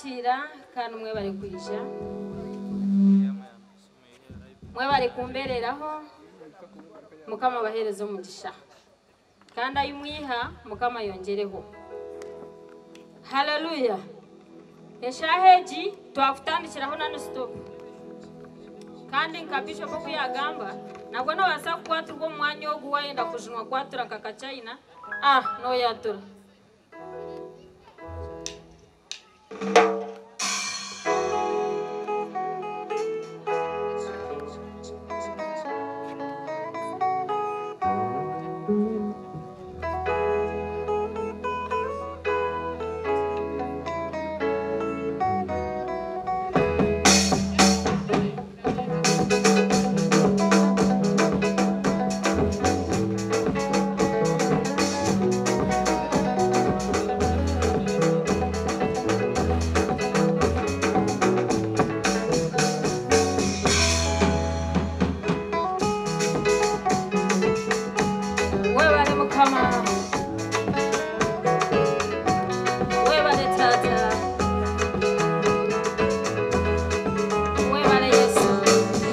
Kubakiira kandi mwebare kwija. Mwebare kumbeereraho. Mukama abaheereze omugisha. Kandi ahi mwiha Mukama ayongyereho. Haleluya! Eshaaha egi twakutandikiraho nani stop. Kandi nka Bishop oku yagamba, nabwo nobaasa kukwatirwa omu mwanya ogu wayenda kujunwa kwatura nka kachina, ah noyatura. Webale Mukama. Webale Taata. Webale Yesu.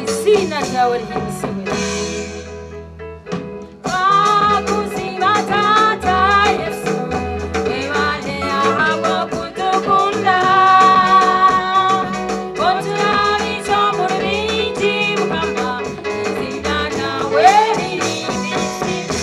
Eiziina ryawe rihimbisibwe. Twakusiima Taata Yesu. Webale ahabw'okutukunda. Oturabize omuri bingi Mukama. Eiziina ryawe rihimbisibwe.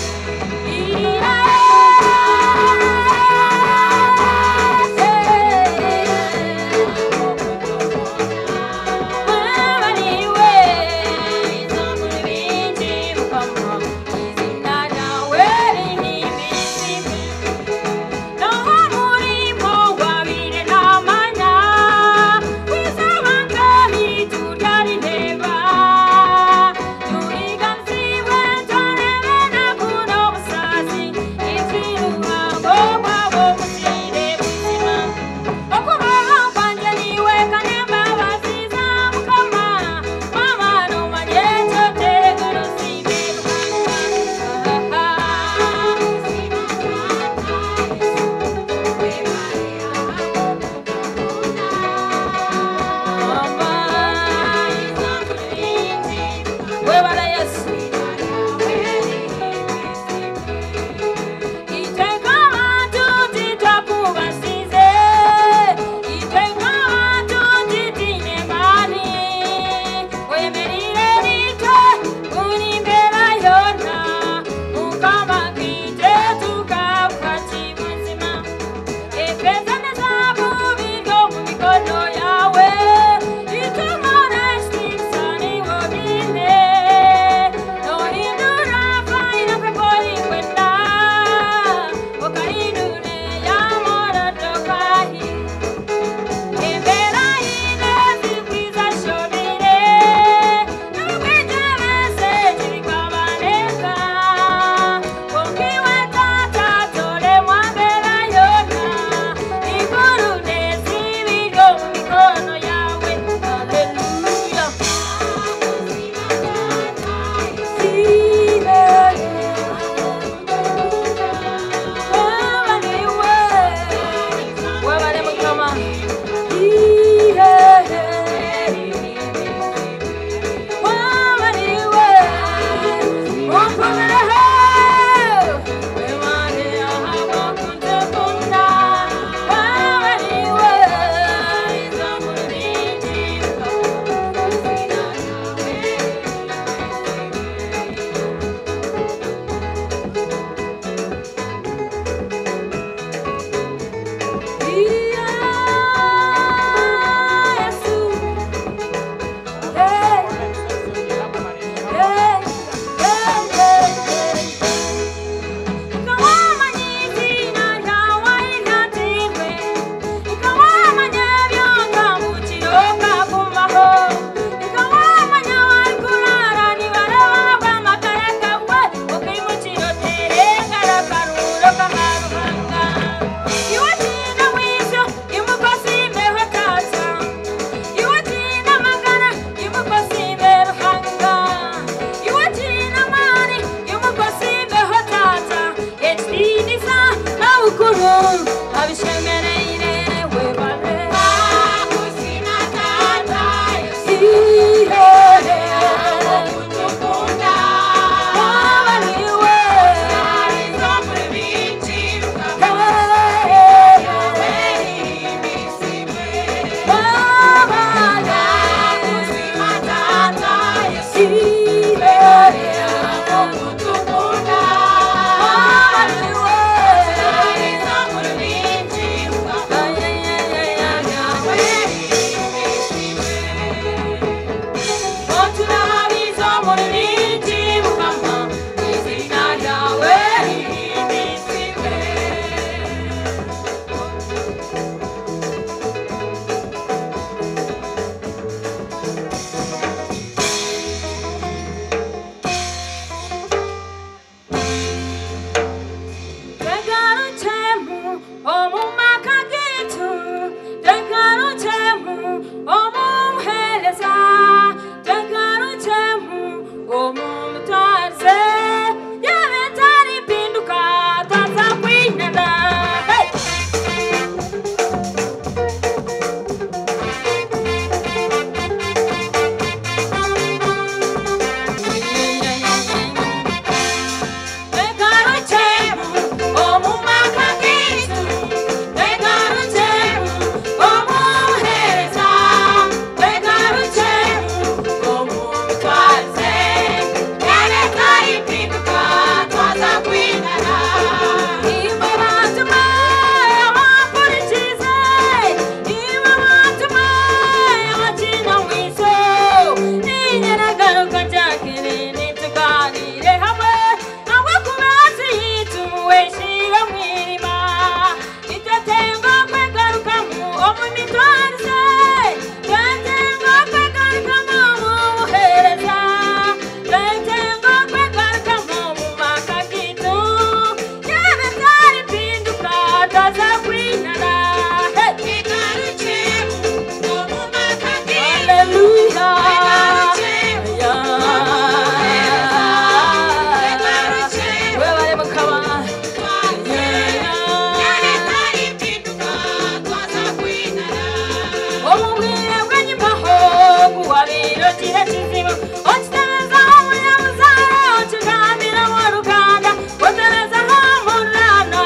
Omu mitwarize yaaba etarimpinduka twaza kwinana. Hey! Twegarukyemu omu maka gaitu, twegarukyemu omu buheereza, twegarukyemu omu mitwarize, yaaba etarimpinduka twaza kwinana. Imwe bantu mwe abampurikize, imwe bantu mwe abakina mwiso, ninye nagaruka njakire nituganire hamwe, hamwe ku mazi yitu weshira mwirima, nitwetenga kwegarukamu omu mitwarize, twetenga kwegarukamu omu buheereza, twetenga kwegarukamu omu maka gitu, yaaba etarimpinduka twaza kwinana. Hey! Hallelujah. Webale Mukama. Omu bwire bw'enyimaho guwabire ogira kizibu, okiterezaho omunyabuzaare, okigambira oworuganda, oterezaho omururano,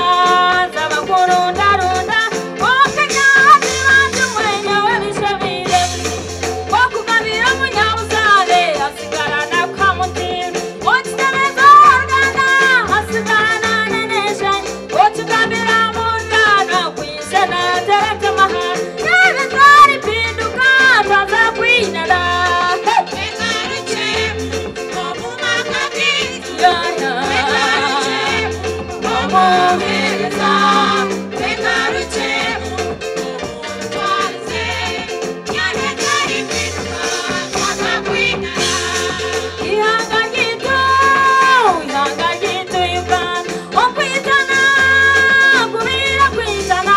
nzaba kurundarunda, okagamba bantu mwenye webishabire buzibu, okugabira omunyabuzaare asigarana kamutima, okitereza oworuganda asigarana n'enshani, okigambira omururano kwija natereka amahane, yaaba etarimpinduka twaza kwinana. Hey! Ihanga ryitu, ihanga ryitu Uganda, okwitana kubira kwitana,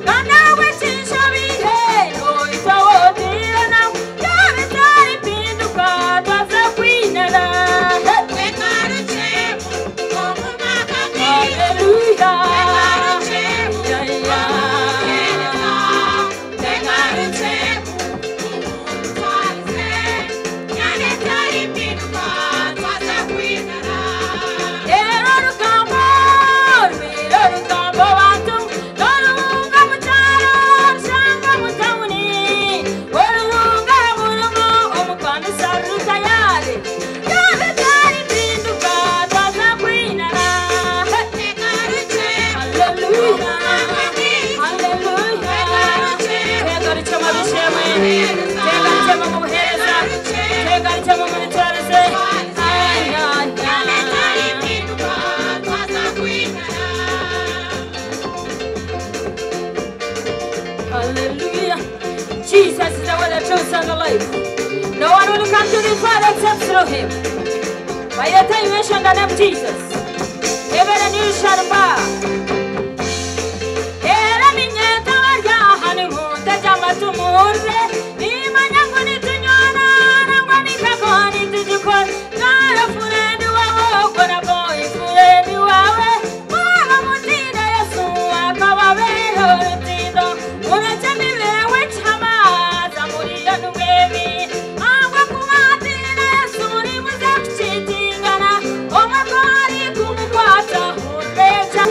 kandi awekishabihe noitwa wotirana, yaba etarimpinduka twaza kwinana. Hey! Hallelujah. Yeah, yeah. Era orugambo, rwira orugambo bantu, n'oruhunga mu kyaro, rushanga mu tawuni, oruhunga burimu omu kanisa ruri tayari, yaaba etarimpinduka twaza kwinana. Hey! Hallelujah. Hallelujah. Twegarukyemu ab'eishe-emwe, twegarukyemu omu buheereza, twegarukyemu omu mitwarize. Ay, ay, ay. Hallelujah. Jesus is the way, the truth, and the life. No one will come to the Father except through him. By the time you mention the name Jesus, even a knee shall bow. Era minyeta warya hanu tajama tumurre, nimanya ngo nitunywana, nangwa nikako nitujikora. Ngara furendi wawe, ukora boy furendi wawe. Mwaba mutinda Yesu akababeho rutindo. Uretse miberewe chama, zamuriya nubwebi. Angwa kubatira Yesu muri muze kuchitingana. Omwe ko ari kumukwata, urecha.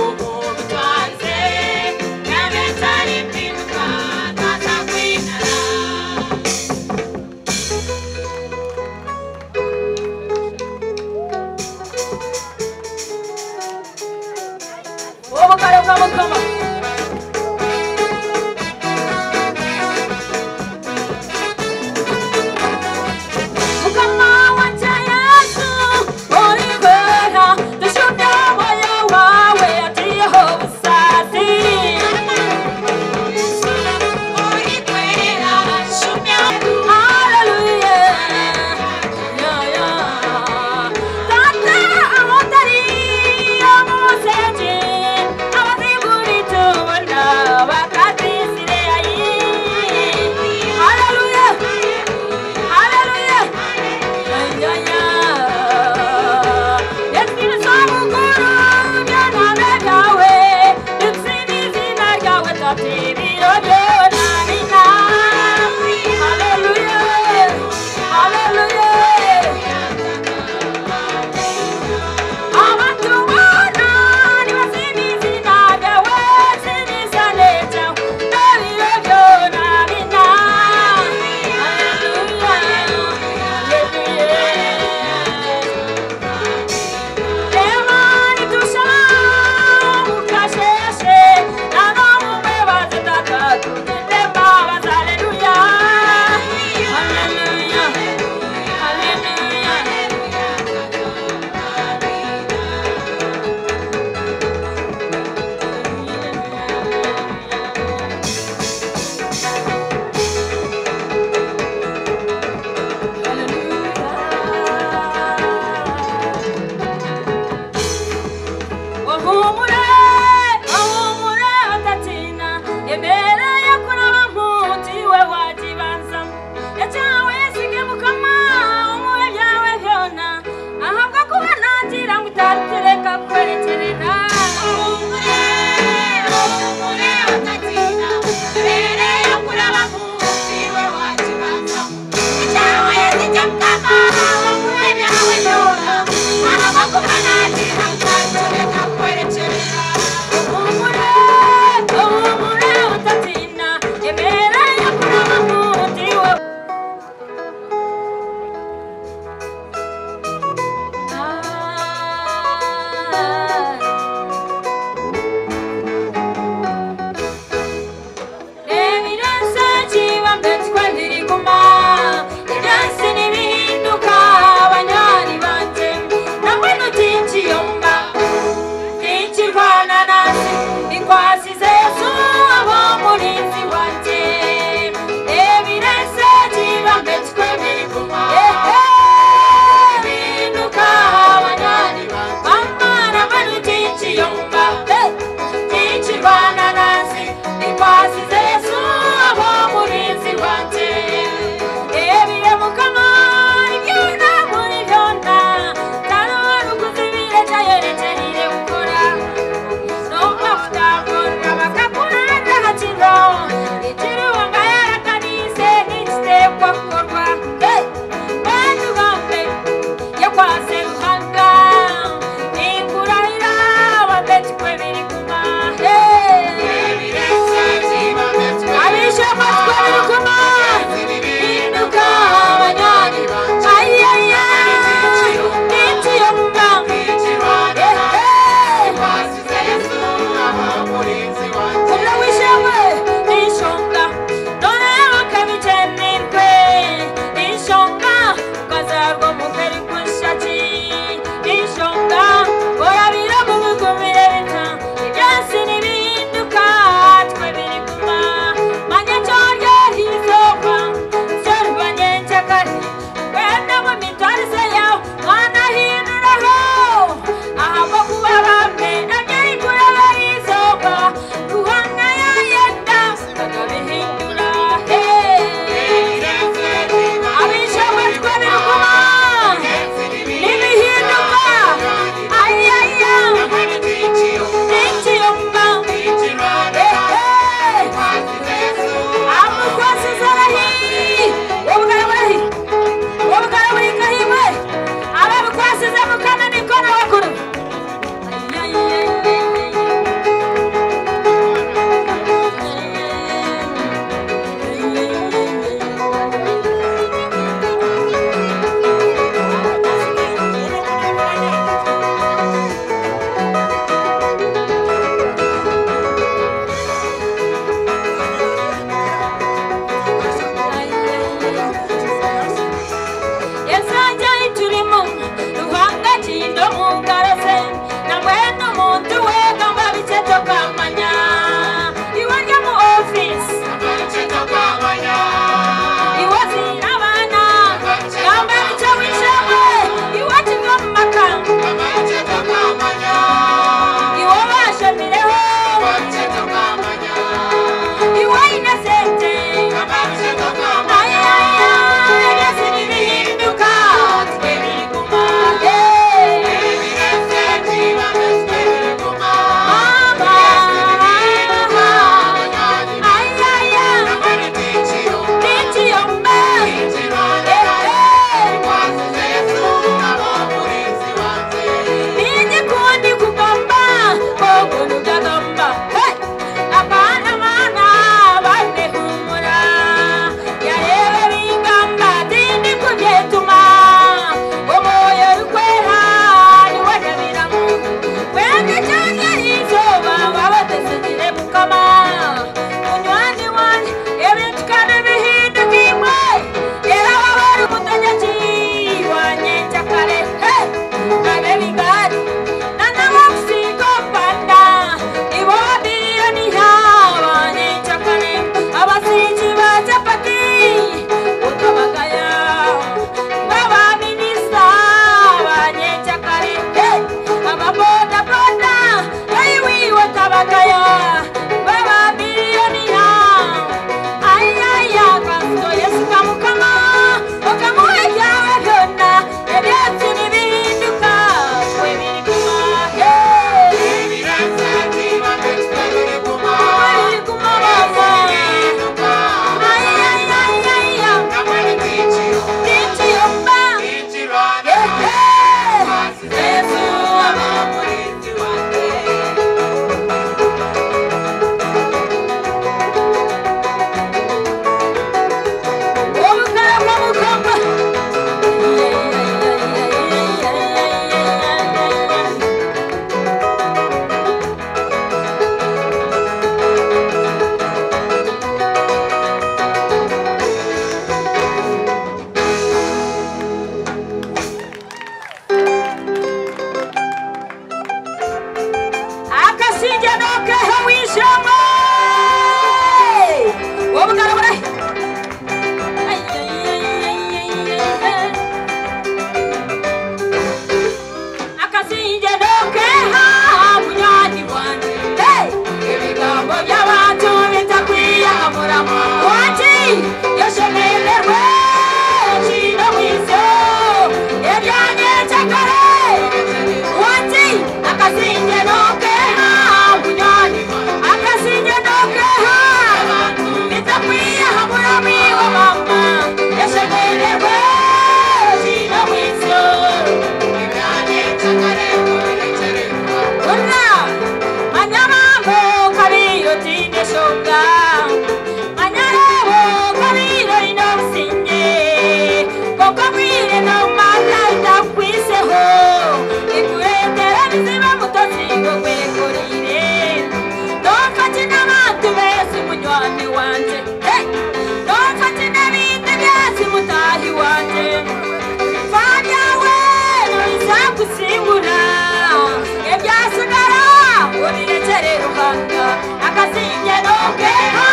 Ruhanga akasinge n'okeha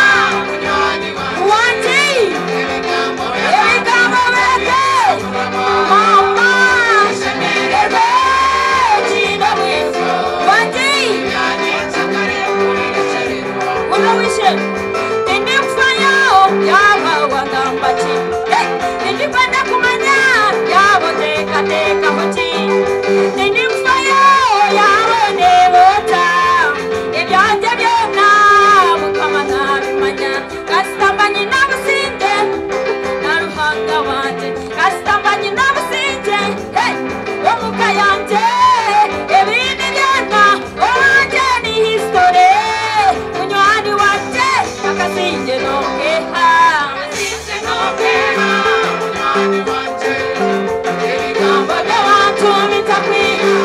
wangi ebigambo bete mama shemererwe kino mwizo wangi unawishe tindikufayo yaba wagamba ki tindikwenda kumanya yabo teekateekaho ki tindikufayo yabo nebota ebyanje byona mukama nabimanya kasitamba nyina businge na Ruhanga wanje kasitamba nyina businge omuka yanje ebindi byona owanje ni history munywani wanje akasinge nokeha ebigambo by'abantu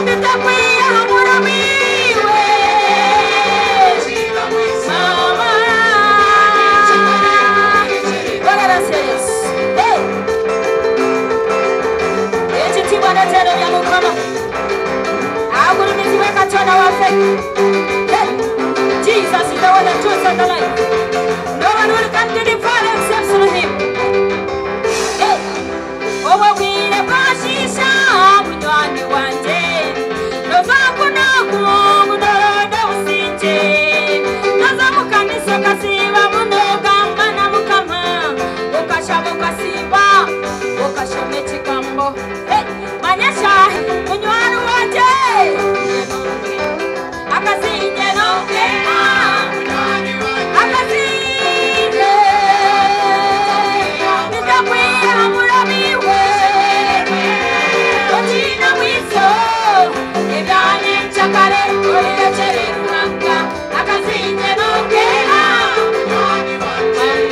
bitakwiye hamuramiwe mama bararasya Yesu ekitiibwa n'etteero bya Mukama agulumizibwe Katonda waffe. Jesus is the one that truth and the life. No one will come to the Father except through him. Obwo bwire bwashiisha munywani wanje novakunaku budorodo businje noza mukanisa okasiiba muno ogamba na Mukama okashaba okasiiba okashoma ekigambo manyasha munywani wanje akasinge nokeha akasinge bitakwiha murabiwe otina mwiso ebyanye nkyakare obirekere Ruhanga akasinge nokeha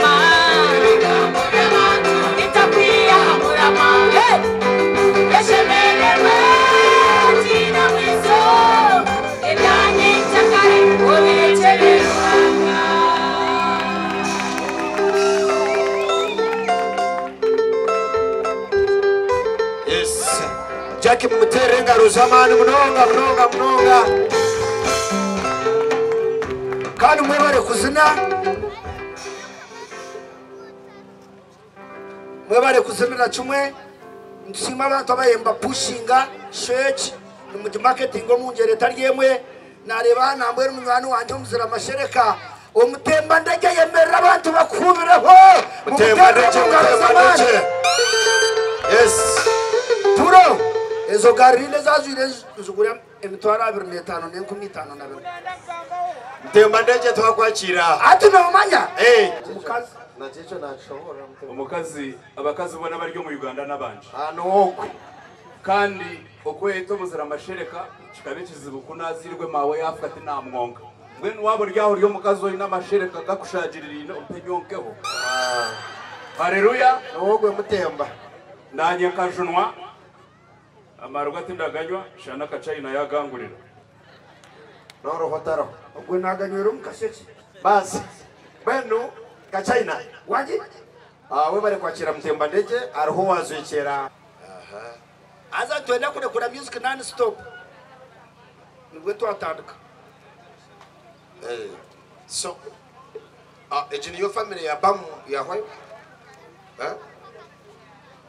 mama bitakwiha murama eshemererwe otina mwiso ebyanye nkyakare obirekere Ruhanga. Yes. Jackie mumutere engaro z'amaani munonga munonga munonga kandi mwebare kuzina mwebare kuzinira kimwe ntusiima abantu abayemba pushinga sheki nimugimaketinga omu ngeri etari emwe nareeba nambwera omunywani wanje omuzira mashereka omutemba ndege yemerera abantu bakuhubireho Mutemba ndege, mumutere mu ngaro mutemba z'amaani ndege. Yes. turo ezo garine zazwire nzigura emitwaro 25 n'54. Mutemba ndege twakwakira. Ati nomanya Eh. omukazi Nakyo nakishobora mutemba. Omukazi abakazi bona bari omu Uganda n'abanje Hano wokwe. kandi okweta omuzira amashereka kikaba ekizibu kunazirwe mawe yafuka ati namwonka mbwenu waba ori aho ori omukazi oine amashereka gakushagiririine ompenyonkeho haleluya Wogwe mutemba. nanye nkajunwa amarwa ati ndaganywa shana akachayina yagangurira Norohotaro. ogwe naganywera omukasheki Basi. Bwenu kachina. wangi We bari kwakira mutemba ndege ariho wazwekera. aza twenda kurekura music non stop nibwe twatandika. So egi niyo family ya bamu yahwayo. Eh?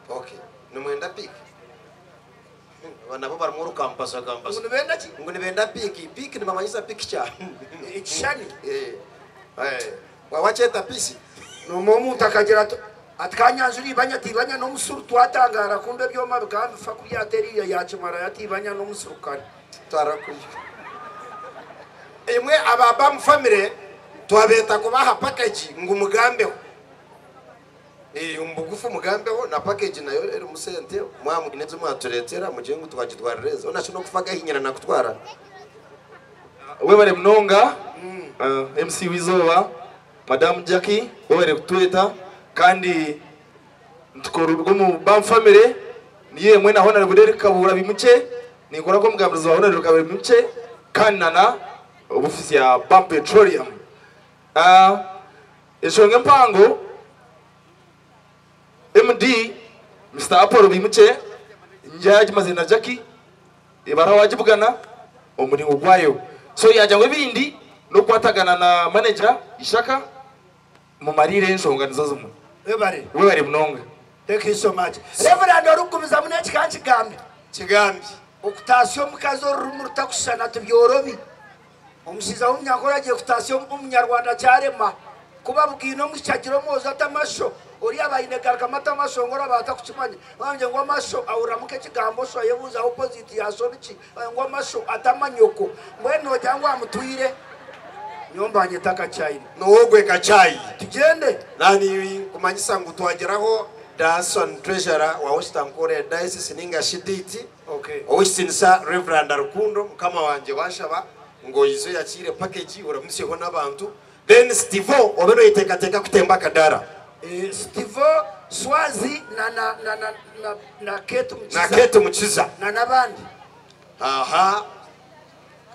Okay. Nimwenda piki. Nabo barimu orukampasa kampasa. Ngu nibenda ki? Ngu nibenda piki. Piki nibamanyisa picture. Ekishani Eh. Eh. Wawakyeta pisi. noma omuntu akagira ati kanyanjura ibanya tibanya n'omusuru twatangara kumbe ebyoma bikaba bifa kubyateriya yakimara yatibanya n'omusurukare Twarakuya. Imwe aba bamu family twabeta kubaha package ngu mugambeho. Umubugufu mugambeho na package nayo eri musente mwamwine zo mwaturetera mugire ngu twagitwarire onakyo nokufa gahinyira nakutwara. Webare munonga MC Wizoba Madam Jackie webare kutweta kandi ntukora mu Bam family niye mwe na Honorable Derek Kabura bimuce nikora ko mugambirizi wa Honorable Kabura bimuce kandi nana ofisi ya Bam Petroleum eshonga mpango MD Mr. Apollo bimuce njaji mazina Jackie ibara wajibugana omuringo gwayo so yaja ngo ebindi N'okukwatagana na manager Ishaka mumarire enshonga nizo zimwe. Webare. Webare munonga. Thank you so much. Reverend orikugumizamu n'eki ka nkigambe. Kigambe. Okutaasya omukazi orurimi rutakushushana tibyorobi. Omushaija w'omunyankore agiye kutaasya omunyarwanda kyarema. Ku babugaine omwishiki agira omwojo ati amasho, ori yaaba aine garukamu ati amasho ngu oraba atakukimanya. Bamugire ngu amasho ahuriramu nk'ekigambo sho ayebuuza opposite ya sho niki? Ngu amasho ati amanyoko. Mbwenu noogira ngu amutwire? Nyowe mbanyeta akachayi. Niwe kachayi. Tugyende. Nani kumanyisa ngu twageraho Diocesan Treasurer wa West Ankole Diocese ninga shi DT. Okay. Owekitinisa Reverend Rukundo mukama wangye banshaba ngu oyize oyakiire package oramusyeho n'abantu. Then Stivo obe noyeteekateeka kutemba akadaara. Stivo, Swazi na na na na na na Kate Mukiza. Na Kate Mukiza. Na n'abandi. Aha.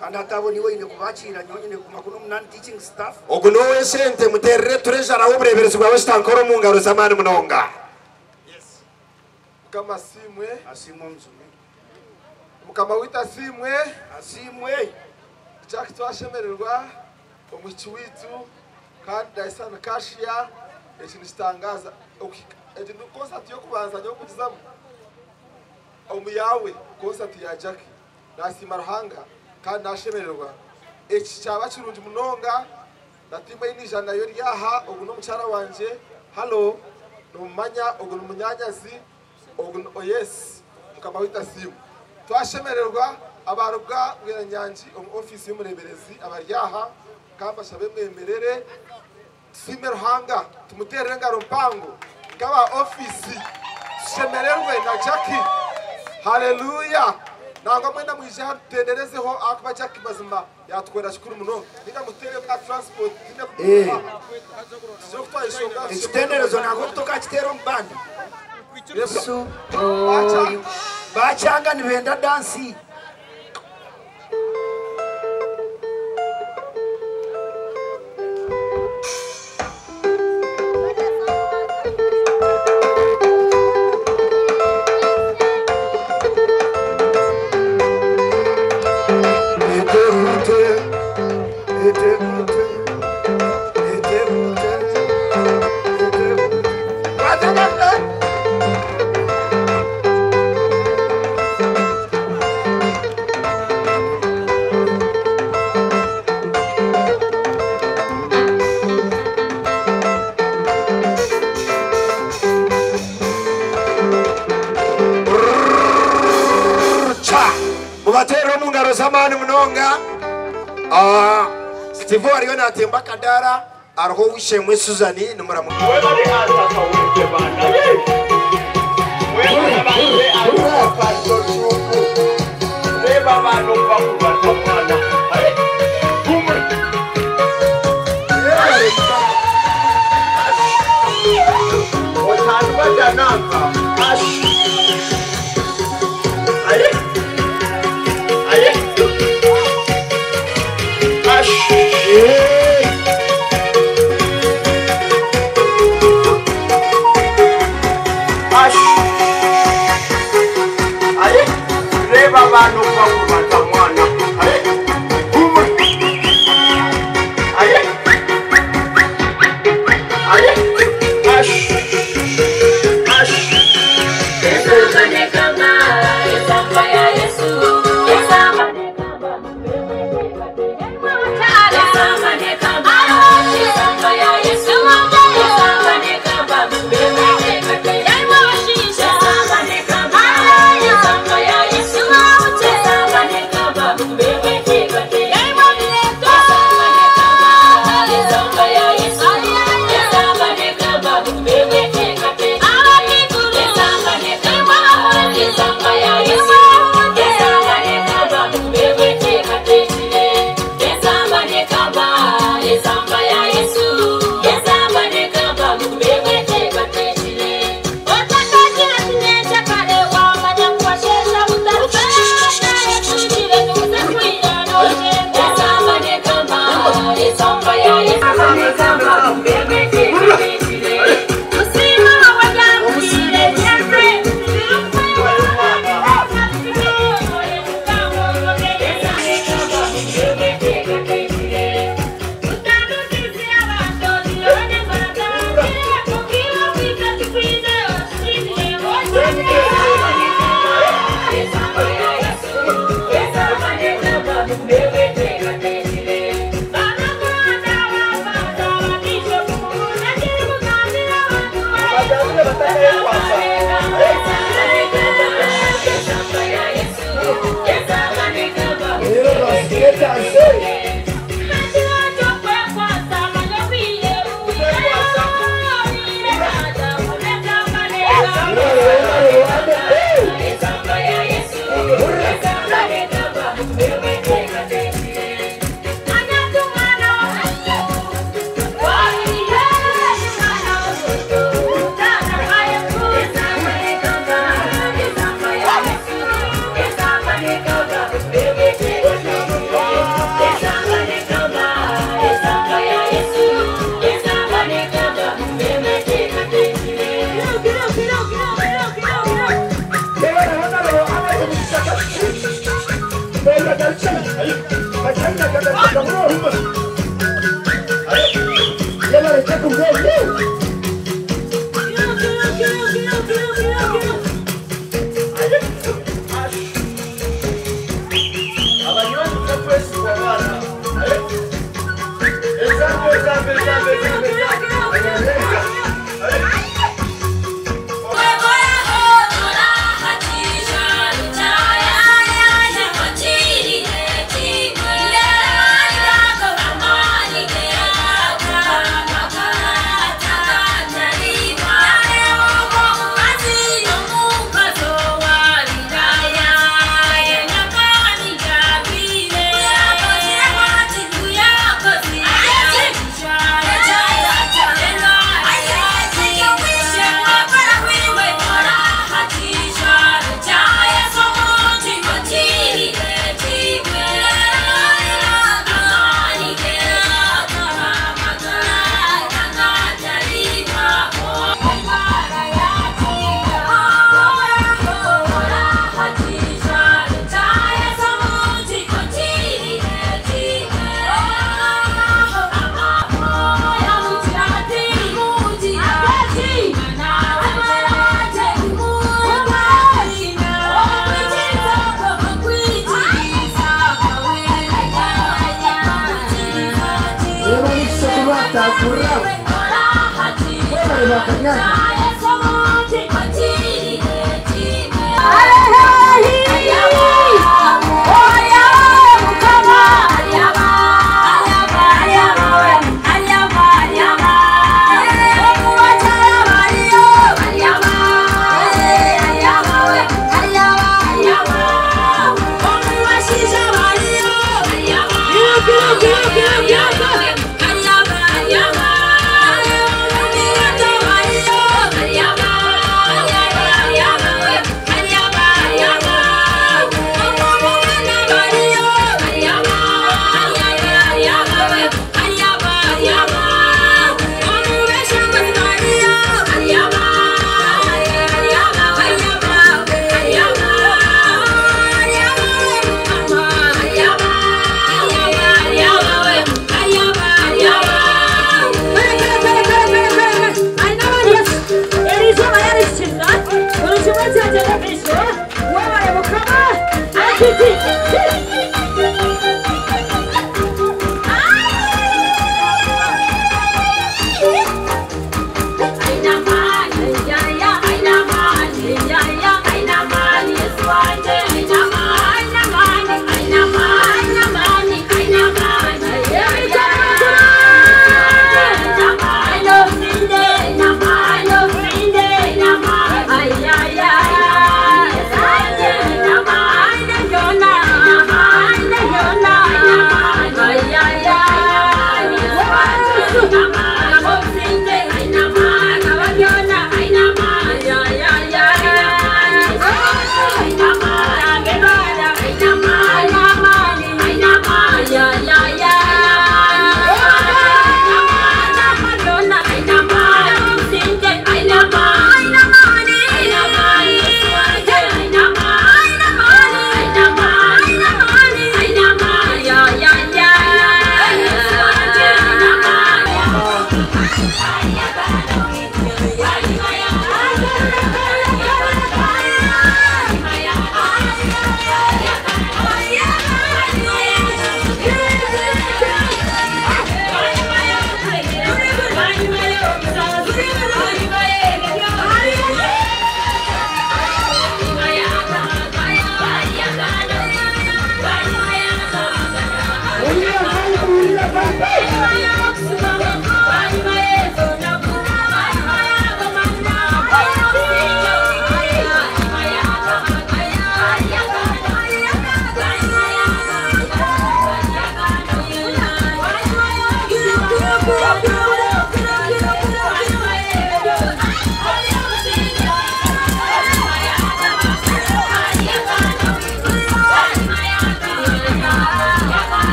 Kandi hati abo niiwe oine kubakiira, nyowe nyine kuguma kunu omu non-teaching staff. Ogu n'ow'esente, muteerere Treasurer w'obureeberezi bwa West Ankole omu ngaro z'amaani munonga. Mukama asiimwe. Asiimwe omujuni. Mukama waitu asiimwe. Asiimwe. Jack twashemererwa omwishiki waitu kandi Dyson Kashia eki nikitangaza okuhika egi ni concert y'okubanza nyowe kugizamu omu yaawe concert ya Jackie nasiima Ruhanga kandi nashemererwa eki kyaba kirungi munonga na tiimu ei naija nayo eri aha ogu n'omukyara wangye halo nomumanya ogu ni munyanyazi ogu ni oyesi Mukama waitu asiimwe twashemererwa abaruga Bweranyangi omu ofiisi y'omureeberezi abari aha ka mbashabe mwemerere tusiime Ruhanga tumuteerere engaro mpango nk'aba ofiisi tushemererwe na Jackie haleluya nangwa mwena mwije hanu tutenderezeho ahakuba Jackie mazima yatukorera kikuru munonga ninga muteere ka transport tine Eh. tugire oku twayeshonga Ekitenderezo nangwa obu tokakiteera omu bandi. Yesu Bakyanga nibenda dansi. Cha! Mubateerere omu ngaro z'amaani munonga. Steve ariyo natemba akadaara hariho ow'eishe-emwe Susan nimuramu.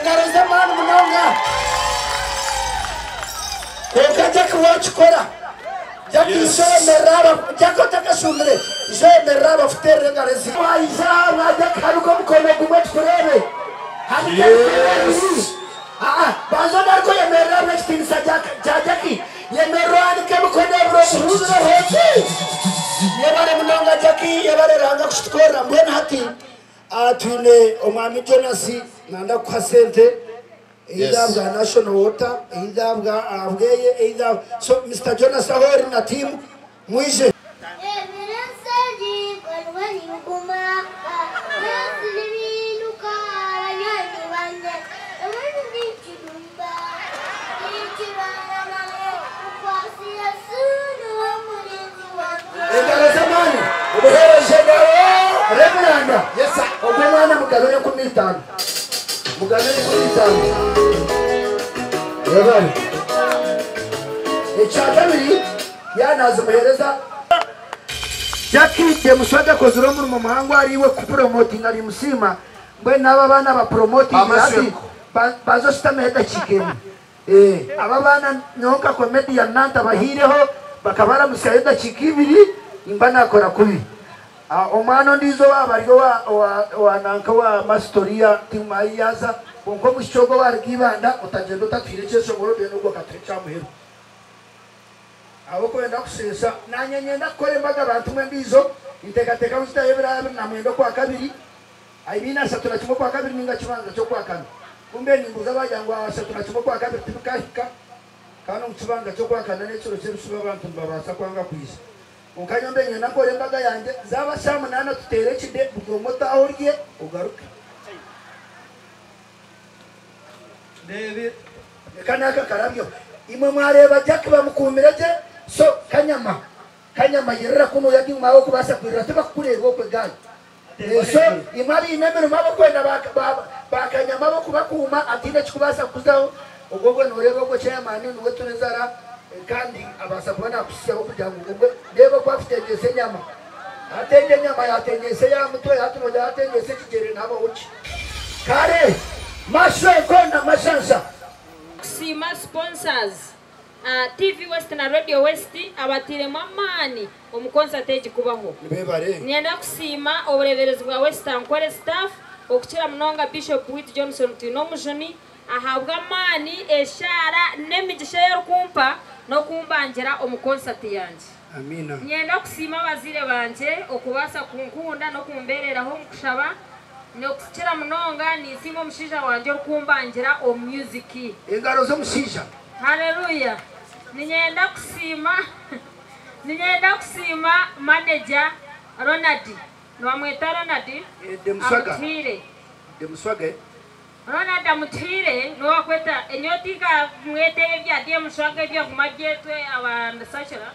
Engaro z'amaani munonga. Kwonka Jackie wakikora. Jackie Yes. isho yemerera aba Jackie otakashumire isho yemerera abafuterera engaro ezi. Waija mwa Jackie haruka omukono gumwe tukureebe. Haruka emikono Yes. ebiri. Aa banza ogaruke oyemerera ahabwa ekitiinisa kya Jackie. Yemerera ohanike emikono ebiri omuhuzire hoki. Yebare munonga Jackie yebare Ruhanga kushitukorera mbwenu hati twine omwami Jonas nanda kukuha sente Yes. either bwa National Water either bwa bweye either so Mr Jonas aho ori na team mwije. Engaro z'amaani obuheereza engaro Reveranda. Yes, sir. Ogwo mwana mugabire 15. Mugabire 15. Yebare. Ekya kabiri yanazimuhereza Jackie Demuswaga akozire omurimo muhango ariwe kupromotinga ari musiima mbwenu n'aba baana bapromotinga hati Amasheko. bazositama edakiika emwe. Aba baana nyonka comedian nanta bahiireho bakabaramusyayo edakiika ibiri nimba nakora kubi. Omwana ondiijo waaba ari owa nanka wa masitoria timayiyaza kwonka omwishiki ogwo waruga Ibanda otagyenda otatuhire ekyeshongoro then ogwo akatuha ekyamuheru. Ahabw'okwenda kusheesha nanye nyenda kukora embaga abantu mwe endiijo nteekateeka ngu zitayo ebiro 29 okwa kabiri ayibiine 31 okwa kabiri ninga kibanza ky'okwa kana. Kumbe nimbuuza bagira ngu 31 okwa kabiri tibikahika kandi omu kibanza ky'okwa kana n'ekiro ky'ebishuba abantu nibabaasa kwanga kwija. Kwonka nyowe mbe nyenda nkore embaga yangye zaaba shaaha 8 tuteere ekide buri omwe otaahe orye ogaruke. Ndeebe reka n'aka karabyo imwe mwareeba Jackie bamukuumire gye so kanyama kanyama yirira kunu yagimwe aho okubaasa kwirira tibakukureeba okwe gayi. So imwe abaine emirimo abokwenda bakanyama abokubakuuma ataine ekikubaasa kukuzaho ogwo ogwo noreeba ogwo chairman niwe turezara kandi abaasa kuba nakusisaho kugira ngu ogwe ndeeba oku akutengyesa enyama. Atengye enyama yatengyesa eya mutwe hati nogira atengyesa ekigyere nabaho ki. Kare mashwenko na mashansha. Kusiima sponsors TV West na Radio West abatiremu amaani omu concert egi kubaho. Nibebare. Ninyenda kusiima obureeberezi bwa West Ankole staff okukira munonga Bishop Witu Johnson Twinomujuni ahabw'amaani eshaara n'emigisha ei arikumpa n'okumbangira omu concert yangye. Amina. Ninyenda kusiima abazaire bangye okubaasa kunkunda n'okumbeereraho omu kushaba n'okukira munonga ninsiima omushaija wangye orikumbangira omu music. Engaro z'omushaija. Haleluya. Ninyenda kusiima ninyenda kusiima manager Ronald. Niwamweta Ronald? Demuswaga. Amutuhire. Demuswaga. Ronald amutuhire niwe wakweta enyowe tinkamweta ebya Demuswaga ebyaguma byetwe abandisakira.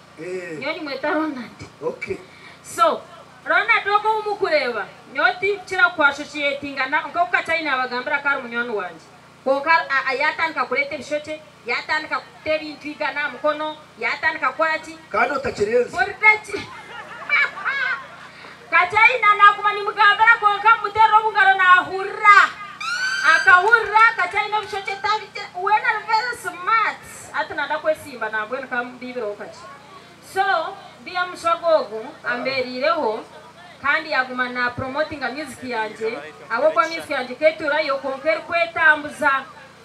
Nyowe nimweta Ronald. Okay. So Ronald ogwo owu mukureeba nyowe tinkukira kuassociatingana nk'oku Kachayi nabagambira ko ari munywani wangye. Kwonka yatandika kureeta ebishokye, yatandika kuta ebintu igana aha mukono, yatandika kukora ki? Kandi otakirenze. Buri daki. Kachayi naguma nimugambira kwonka muterera obungaro nahurira. Akahurira Kachayi n'ebishokye tabikira. Weena ari very smart. Ati nanda kwesimba nambwenu kambibireho kakye. So biya muswaga ogu amberiireho kandi yaguma na promotinga music yangye ahabw'okuba music yangye keturayo kwonka erikwetambuza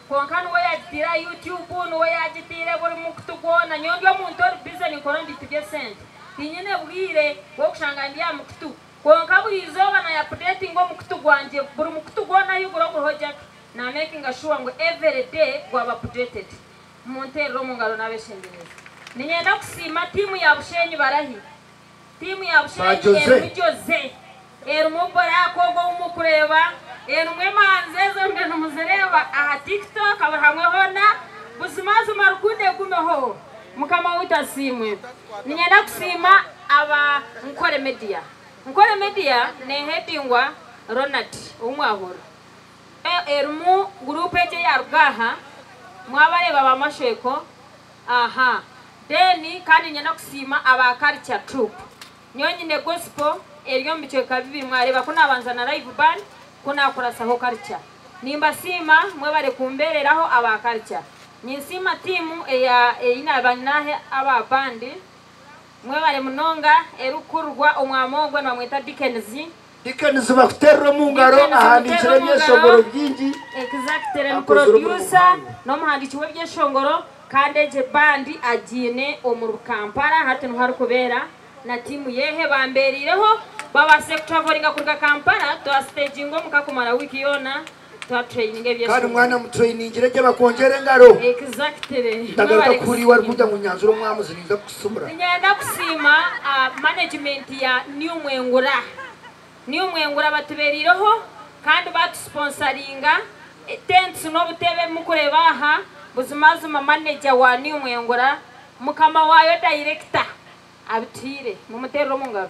kwonka niwe yagitiire YouTube niwe yagitiire buri mukutu gwona nyowe ndi omuntu ori busy ninkora omu bintu by'esente tinyine bwire bw'okushanga ndi aha mukutu kwonka buri izooba na updatinga omukutu gwangye buri mukutu gwona ahu guri oguriho Jackie na making sure ngu every day gwaba updated munterere omu ngaro n'abeshengereza. Ninyenda kusiima tiimu ya Bushenyi barahi. Tiimu ya Bushenyi erimu Jose erimu Black ogwo owu mukureeba erimu emanzi ezo mbe nimuzireeba aha TikTok buri hamwe hoona buzimazima rukundo egumeho mukama waitu asiimwe. Ninyenda kusiima aba Nkore Media. Nkore Media nehedingwa Ronald owu mwahurira. Erimu gurupu egyo eyaruga aha mwabareeba ba Mashweko aha. Then kandi nyenda kusiima aba Culture Troop. Nyowe nyine gospel eri omu bicweka bibiri mwareeba ku nabanza na live band ku nakurasaho culture. Nimbasiima mwebare kumbeereraho aba culture. Ninsiima tiimu eya ei naaba nyine aba band. Mwebare munonga erikukurirwa omwami ogwe nibamweta Dickens. Dickens bakuterera omu ngaro Dickens ahandiikire muteere omu ngaro. ebyeshongoro bingi. Exactly, ni Akozire omurimo producer muhango. n'omuhandiiki w'ebyeshongoro kandi egyo band agiine omu Kampala hati niho arikubeera na tiimu yehe bambeerireho babaase kutravolinga kuruga Kampala twasiteginga omuka kumara wiiki yoona twatraininga Kandi ebyeshongoro. mwana mutrainingire gye bakwongyera engaro. Exactly. Ndagaruka Mwebare kuhuriwa kusiima. arikugira ngu nyanzura omwamuzi ninza kukusumura. Ninyenda kusiima management ya New Mwengura. New Mwengura batuberireho kandi batusponsoringa tents n'obutebe mukureba aha. Buzimazima manager wa New Mwengura mukama wayo director abituhire mumuterere omu ngaro.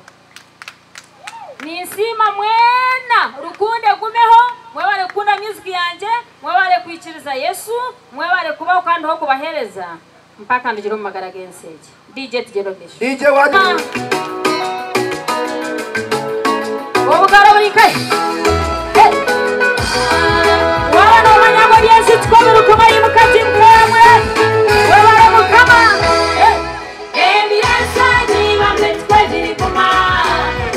Ninsiima mwena rukundo egumeho, mwebare kukunda music yangye, mwebare kwikiriza Yesu, mwebare kubaho kandi ho kubahereza mpaka ndugire omu magara g'ensi egi. DJ tugende omu maisho. DJ wadi. Obugaro buri nkahe? Hey! Waba nomanya ngu eby'ensi tikwo biri kuba imuka timukoramwe. Webare Mukama. Hey! Emirasa gibambe tikwo giriguma.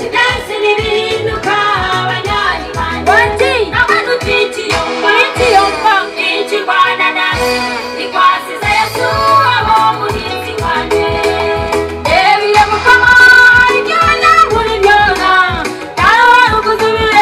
Ebyansi nibihinduka banywani banje. Wangi! Abantu tikiyomba. Tikiyomba. Ikirwana nasi. Ikwasiza Yesu abo omuhinzi wanje. Ebire Mukama ibyona muri byona. Tawe ukuzubire.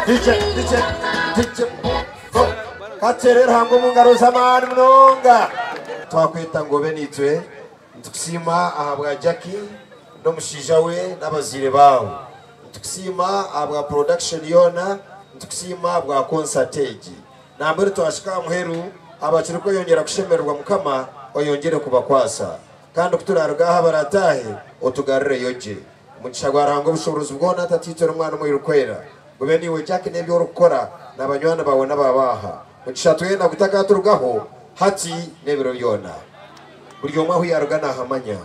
DJ DJ DJ katerera hango mu ngaro z'amaani munonga. Twakweta ngo obe niitwe, nitukusiima ahabwa Jackie n'omushaija we n'abazaire baabo. Nitukusiima ahabwa production yoona, nitukusiima ahabwa concert egi. Nambwenu twashika aha muheru, abakiri kweyongyera kushemererwa Mukama oyongyere kubakwasa. Kandi ku turaruga aha barataahe, otugarureyo gye. Omugisha gwa Ruhanga obushoboorozi bwona, Tataitwe n'Omwana Omwoyo Orikwera, gube naiwe Jackie n'ebi orikukora na banywani baawe n'abaabaha. Mugisha twena gutakaturugaho hati n'ebiro byona. Buri omwe ahu yaaruga naahamanya.